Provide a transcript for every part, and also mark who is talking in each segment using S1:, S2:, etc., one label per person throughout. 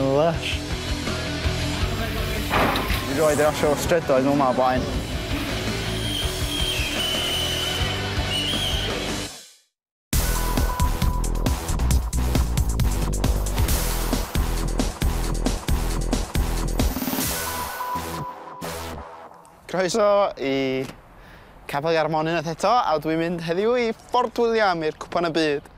S1: Mae'n lush. Dwi 'rioed 'di rasio strydoedd fel 'ma o blaen. Croeso i Capel Garmon unwaith eto, a dwi'n mynd heddiw i Fort William i'r Cwpan y Byd.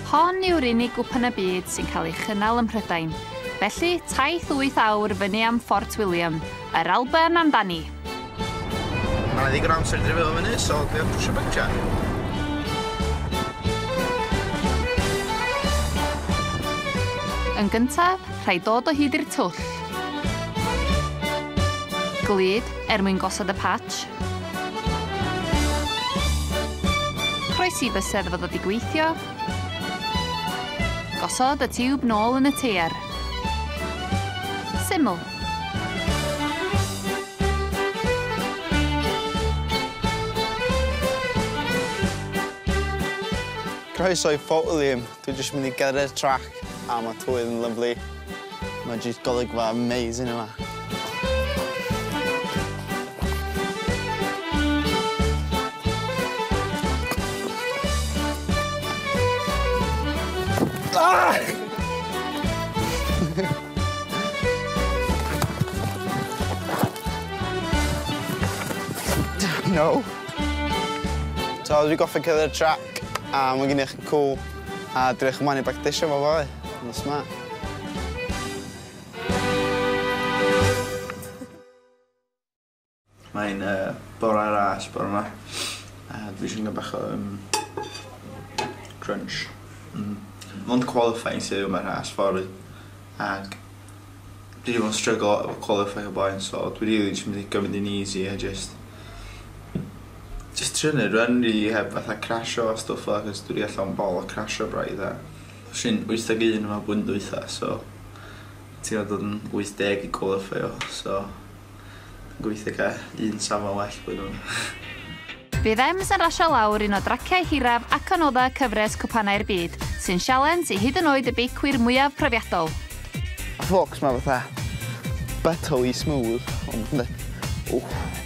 S2: Hon yw'r unig Gwpan y Byd sy'n cael ei chynnal ym Mhrydain. Felly, taith wyth awr fyny am Fort William, yr Alban amdani!
S1: Mae 'na ddigon o amser i drifio fo fyny, so dwi am trwsio puncture.
S2: Yn gyntaf, rhaid dod o hyd i'r twll. Glud, er mwyn gosod y patch. Croesi bysedd fod o 'di gweithio. Gosod y tiwb nôl yn y teiar. Syml.
S1: Croeso i Fort William. Dwi jyst mynd i gyrru'r trac a ma' tywydd yn lyfli. Ma' jyst golygfa amazing yma. Ah! No. So dwi goffi cerdded trac a ma' gen i cwl a drych ymlaen i bractisio fo fory. Mae'n smart. Mae'n bore ras bore 'ma a dwi isio bach o crunch. Mond qualifying sydd yma rhas fory ag dwi 'di bod yn stryglo efo qualifying o blaen so dwi rili jyst mynd i gymryd hi'n easy a jyst trio neud run rili heb fatha crasio a stwff fel 'a 'c'os dwi 'di ga'l llond bol o crasio braidd a es i'n 81 yma blwyddyn dwytha so ti'n dod yn 80 i qualifyo so gobeithio ca' un safon well blwyddyn yma.
S2: Bydd Ems yn rasio lawr un o draciau hiraf ac anodda cyfres Cwpanau'r Byd, sy'n sialens i hyd yn oed y beicwyr mwyaf profiadol.
S1: Y forks ma fatha buttery smooth, ond yndi. Wff.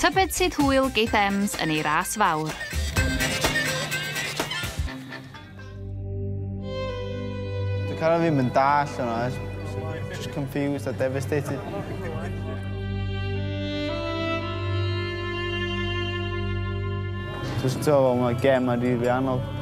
S2: Tybed sut hwyl geith Ems yn ei ras fawr.
S1: Dwi'n kind of ddim yn dallt hwnna. Just confused a devastated. Just teimlo fel mae gem a rili anodd.